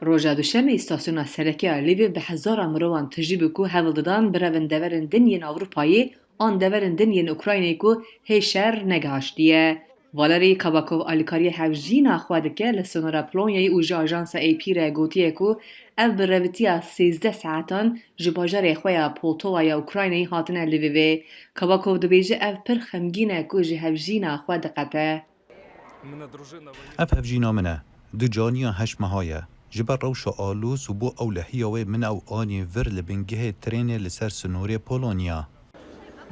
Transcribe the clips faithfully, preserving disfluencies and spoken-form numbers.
Roja Duşemê îstasyona sereke ya Lviv bi hezaran mirovan tijî bû ku hewl didan birevin deverên din yên Ewropayê an deverên din yên Ukraynayê ku hê şer negihaştiye. Valerî Kabakov alîkariya hevjîna xwe dike li sinora Polonyayê û ji ajansa A P re gotiye ku ev bi revitiya sêzdeh saetan ji bajarê xwe ya Poltova ya Ukraynayê hatine Lvivê. Kabakov dibêje ev pir xemgîn e ku ji hevjîna xwe diqete. Ev hevjîna min e. Du caniya heşt meha ye. Ji ber rewşa alûz û bo ewlehiya wê min ew anî vir li bingehê trênê li ser sinorê Polonya.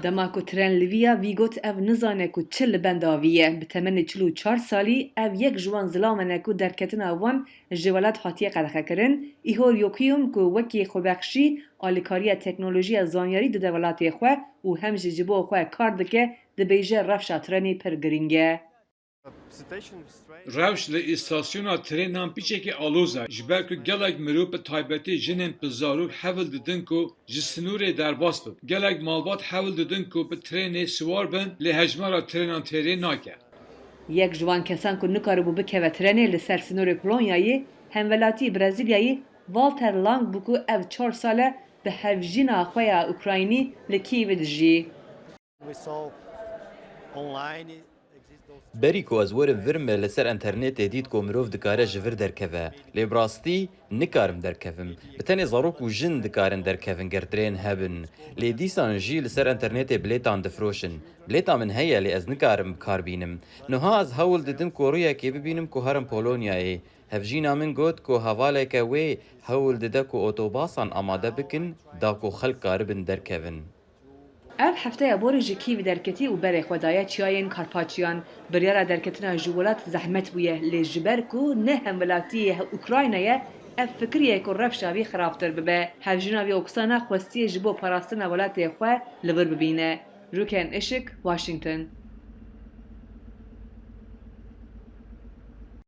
Dema ku tren li vî ya vî got ev nizane ku çi li benda vî ye. Bi temenê çil û çar salî ev yek ji wan zilaman e ku derketina wan ji welat hatiye qedexekirin. Ihor Yokiyum ku wekî xwebexşî alîkariya teknolojiya zanyarî dide welatê xwe û hem jî ji bo xwe kar dike, dibêje rewşa trenê pir girîng e. Rewş li îstasyona trênan piçekî aloz e, ji ber ku gelek mirov, bi taybetî jinên bi zarok hewl didin ku ji sinûrê derbas bibin. Gelek malbat hewl didin ku bi trênê siwar bin, lê hejmara trênan têrê nake. Yek ji wan kesan ku nikaribû bikeve trenê li ser sinûrê Polonyayê, hemwelatî Brezîlyayê Walter Lang bû ku ev çar sal e bi hevjîna xwe ya Ukraynî li Kîevê dijî. Berî ku ez werim vir me li ser enternetê dît ku mirov dikare ji vir derkeve. Lê bi rastî nikarim derkevim. Bi tenê zarok û jin dikarin derkevin ger trên hebin. Lê dîsan jî li ser enternetê bilêtan difroşin. Bilêta min heye lê ez nikarim bi kar bînim. Niha ez hewl didim ku rûyekê bibînim ku herim Polonyayê. Hevjîna min got ku hevaleke wê hewl dide ku otobasan amade bikin da ku xelk karibin derkevin. Ev hefteya borî ji Kîevê derketî û berê xwe daye çiyayên Karpaçiyan. Biryara derketina ji welat zehmet bûye, lê ji ber ku ne hemwelatiyê Ukrayna ye, ev fikirî ye ku rewşa vî xirabtir bibe. Hevjîna vî oksana xwestiye ji bo parastina welatê xwe li vir bibîne. Rûken Işik, Washington.